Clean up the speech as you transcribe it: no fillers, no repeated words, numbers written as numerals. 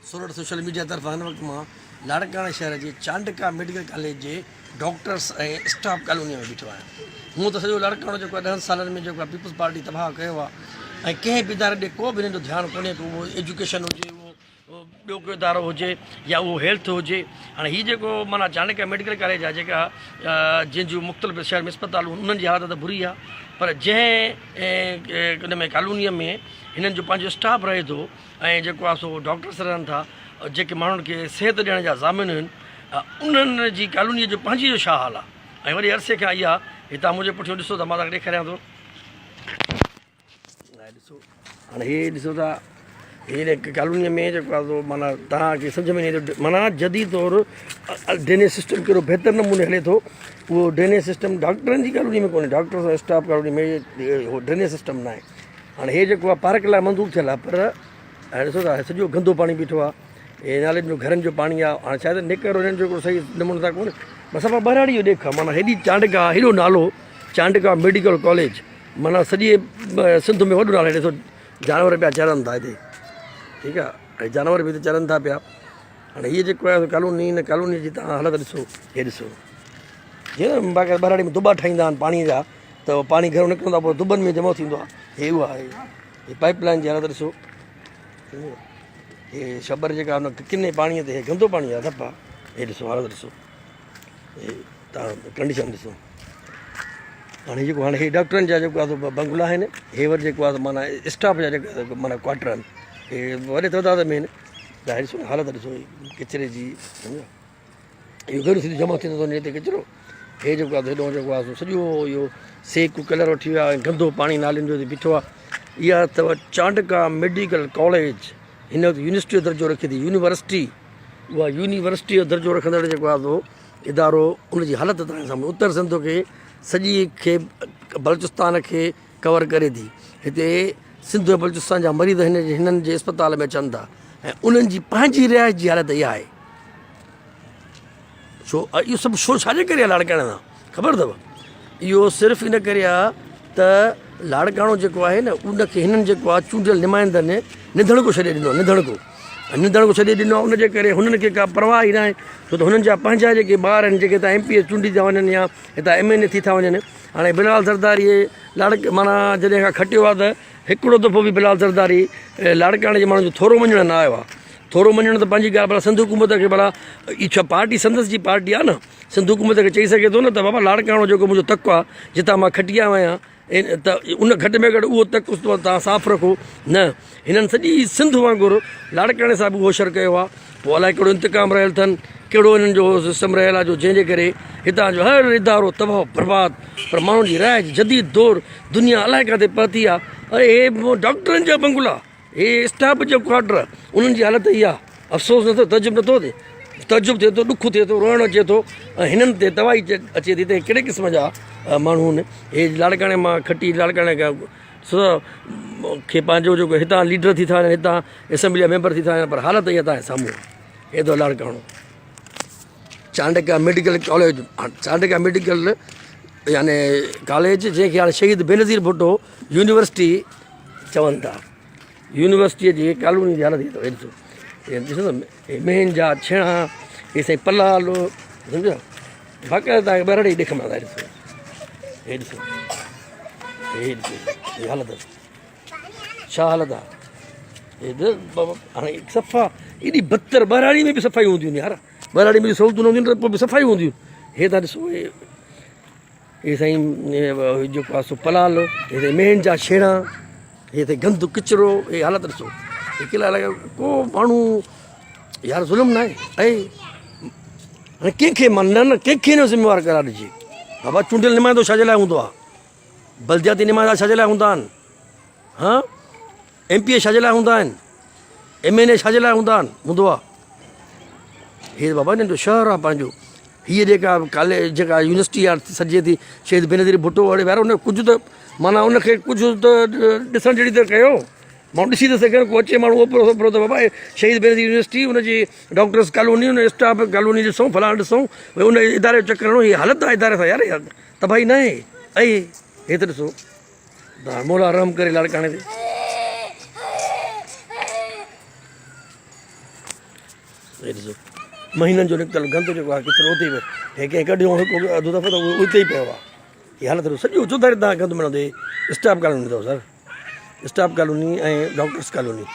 Sorath social media طرفان هن وقت مان لاڙڪاڻي شهر جي چانڊڪا ميڊيڪل ڪاليج جي ڊاڪٽرس ۽ اسٽاف ڪالوني ۾ بيٺو آهيان. هونء ته سڄو لاڙڪاڻو جيڪو آهي ڏهن سالن ۾ جيڪو آهي پيپلز پارٽي تباهه ڪيو آهي ۽ ڪنهن به اداري ڏي ڪو به هنن جو ڌيان ڪونهي ڪو اهو ايجوڪيشن هجي اهو ٻيو ڪو ادارو هجي يا اهو هيلٿ هجي. هاڻي هي جيڪو معنيٰ چانڊڪا ميڊيڪل ڪاليج آهي جيڪا جنهن جون مختلف شهر ۾ اسپتالون انهن جي حالت ته بري آهي پر جنهن ان ۾ ڪالونيء ۾ هنن جو پنهنجو اسٽاف رهي ٿو ۽ جيڪو آهي سو ڊاڪٽرس رهن ٿا جيڪي ماڻهن کي صحت ڏيڻ جا ضامن آهن انهن جي ڪالونيء جو پنهنجي جو ڇا حال آهي ۽ وڏي عرصي کان اها هي تان منهنجي پٺيون ڏسو ته مان تان کي ڏيکاريان ٿو ڏسو هاڻي هي ڏسو ٿا هي ڪالونيء ۾ جيڪو آهي سو معنيٰ تان کي سمجھ ۾ نه ايندو معنيٰ جديد طور ڊرينيج سسٽم ڪهڙو بهتر نموني هلي ٿو اهو ڊرينيج سسٽم ڊاڪٽرن جي ڪالوني ۾ ڪونهي doctor staff colony ۾ drainage system ناهي هاڻي هي جيڪو آهي پارڪ لاء منظور ٿيل آهي پر هاڻي ڏسو ٿا سڄو گندو پاڻي بيٺو آهي هي نالين جو گهرن جو پاڻي آهي هاڻي شايد نيڪر هنن جو هڪڙو صحيح نموني سان ڪونهي بس صفا ٻهراڙي جو ڏيک آهي معنيٰ هيڏي چانڊڪا هيڏو نالو چانڊڪا ميڊيڪل ڪاليج معنيٰ سڄي سنڌ ۾ وڏو نالو ڏسو جانور پيا چرن ٿا هتي ٺيڪ آهي جانور به هتي چرن ٿا پيا هاڻي هيء جيڪو آهي ڪالوني هن ڪالوني جي تان حالت ڏسو هي ڏسو جيئن باقي ٻهراڙي ۾ دٻا ٺاهيندا آهن پاڻي جا ته پاڻي گهرو نڪرندو آهي پوء دٻن ۾ جمع ٿيندو آهي هي اها آهي هي پائپ لائن جي حالت ڏسو هي شبر جيڪا هن ڪني پاڻي تي هي گندو پاڻي آهي صفا هي ڏسو حالت ڏسو هي تان ڪنڊيشن ڏسو هاڻي جيڪو هاڻي هي ڊاڪٽرن جا جيڪو آهي بنگلا آهن هي وري جيڪو آهي معنيٰ اسٽاف جا جيڪا معنيٰ ڪوارٽر آهن هي وڏي تعداد ۾ آهن ڏسو حالت ڏسو ڪچري جي سمجھو اهو گهر سڌو جمع ٿيندو ٿو وڃي هتي ڪچرو هي جيڪو آهي هيڏو جيڪو آهي سو سڄو اهو سيڪ ڪلر وٺي ويو آهي گندو پاڻي نالين جو بيٺو آهي اها اٿو چانڊڪا ميڊيڪل ڪاليج هن وقت يونيورسٽي جو درجو رکي ٿي يونيورسٽي اها يونيورسٽي جو درجو رکندڙ جيڪو آهي سو ادارو ان جي حالت تان سامهون اتر سنڌ کي سڄي کي بلوچستان کي ڪور ڪري ٿي هتي سنڌ ۽ بلوچستان جا مريض هن هنن جي اسپتال ۾ اچن ٿا ۽ انهن جي پنهنجي رهائش جي حالت اها آهي ڇو اهو سڀ ڇو ڇاجي ڪري آهي لاڙڪاڻي سان خبر اٿو اهو صرف ان ڪري آهي ته لاڙڪاڻو جيڪو آهي نه ان کي هنن جيڪو آهي چونڊيل نمائندن نڌڻڪو ڇڏي ڏنو نڌڻڪو ۽ نڌڻڪو ڇڏي ڏنو آهي ان جي ڪري هنن کي ڪا پرواهه ئي ناهي ڇو ته هنن جا پنهنجا جيڪي ٻار آهن جيڪي هتان ايم پي اي چونڊي ٿا وڃن يا هتان ايم اين اي ٿي ٿا وڃن هاڻي بلاول زرداري لاڙڪ معنيٰ جڏهن کان کٽيو آهي ته هڪڙو دفعو به بلاول زرداري لاڙڪاڻي جي ماڻهن جو ٿورو مڃڻ نه آيو آهي ٿورو مڃڻ ته پنهنجي ڳالهه ڀلا سنڌ حڪومت کي ڀلا هي ڇا پارٽي سندس جي پارٽي آهي نه سنڌ حڪومت کي چئي سگهي ٿو نه ته بابا لاڙڪاڻو جيڪو منهنجو تڪ آهي جتان مان کٽي آيو آهيان ته ان گهٽ ۾ گهٽ اهو تڪ توهان صاف رکو نه هنن سڄي سنڌ وانگر لاڙڪاڻي سان به اهو شر ڪيو آهي پوء الائي ڪهڙو انتقام رهيل اٿن ڪهڙو انهن جو سسٽم رهيل آهي جو جنهن جي ڪري هتان جو هر ادارو تباهه برباد پر ماڻهن جي رهائش جديد دور دنيا الائي ڪاٿي پهتي آهي اري هي ڊاڪٽرن جا بنگلا هي اسٽاف جا ڪوارٽر انهن جي حالت اها افسوس نٿو تعجب نٿو ٿئي تعجب ٿئي ٿو ڏک ٿئي ٿو روئڻ اچي ٿو ۽ هنن تي تباهي اچي ٿي ته ڪهڙي قسم جا ماڻهو آهن هي لاڙڪاڻي مان کٽي لاڙڪاڻي کان کي پنهنجو جيڪو هتان ليڊر ٿي ٿا وڃن هتان اسيمبلي جا ميمبر ٿي ٿا وڃن پر حالت اها تان سامهون آهي ايڏو Larkana Chandka medical college Chandka medical يعني ڪاليج جنهن کي هاڻي شهيد بينظير ڀٽو يونيورسٽي چون ٿا يونيورسٽيء جي ڪالوني جي حالت اها اٿو هي ڏسو ڏسو نه هي مهن جا ڇيڻا هي سائين پلال سمجھيو باقاعده تان کي ٻهراڙي ڏيک ۾ آندا ڏسو هي ڏسو هي ڏسو هي حالت ڇا حالت آ هي هاڻي صفا ايڏي بدتر ٻهراڙي ۾ به صفائي هونديون يار ٻهراڙي ۾ سهولتون نه هونديون ته پوء به صفائي هونديون هي تان ڏسو هي هي سائين جيڪو آ سو پلال هي سائين مينهن جا ڇيڻا هي سائين گند ڪچرو هي حالت ڏسو هڪ لاء ڪو ماڻهو يار ظلم نه آهي ۽ هاڻي ڪنهن کي مان نه نه ڪنهن کي نه ذميوار قرار ڏجي بابا چونڊيل نمائندو ڇا جي لاء هوندو آهي بلدياتي نمائندا ڇا جي لاء هوندا آهن ها ايم پي اي ڇا جي لاء هوندا آهن ايم اين اي ڇا جي لاء هوندا آهن هوندو آهي هي بابا هنن جو شهر آهي پنهنجو هيء جيڪا ڪاليج جيڪا يونيورسٽي آهي سڏجي ٿي شهيد بينظير ڀٽو اڙي يار ان ڪجهه ته معنيٰ ان کي ڪجهه ته ڏسڻ جهڙي ته ڪيو ماڻهو ڏسي ته سگهن ڪو اچي ماڻهو اوپرو سوپرو ته بابا شهيد بينظير يونيورسٽي ان جي ڊاڪٽرس ڪالوني ان اسٽاف ڪالوني ڏسون فلاڻ ڏسون ڀئي ان اداري جو چڪر هڻو هي حالت آهي اداري سان يار تباهي نه آهي ۽ هي ته ڏسو مولا رحم ڪري لاڙڪاڻي تي. هي ڏسو مهينن جو نڪتل گند جيڪو آهي ڪچرو اتي ئي پيو هي ڪنهن ڪڍيو هڪ اڌ دفعو ته اهو اتي ئي پيو آهي هي حالت سڄو چوڌاري تان گند ملندو هي اسٽاف ڪالوني اٿو sir staff colony ۽ doctors colony.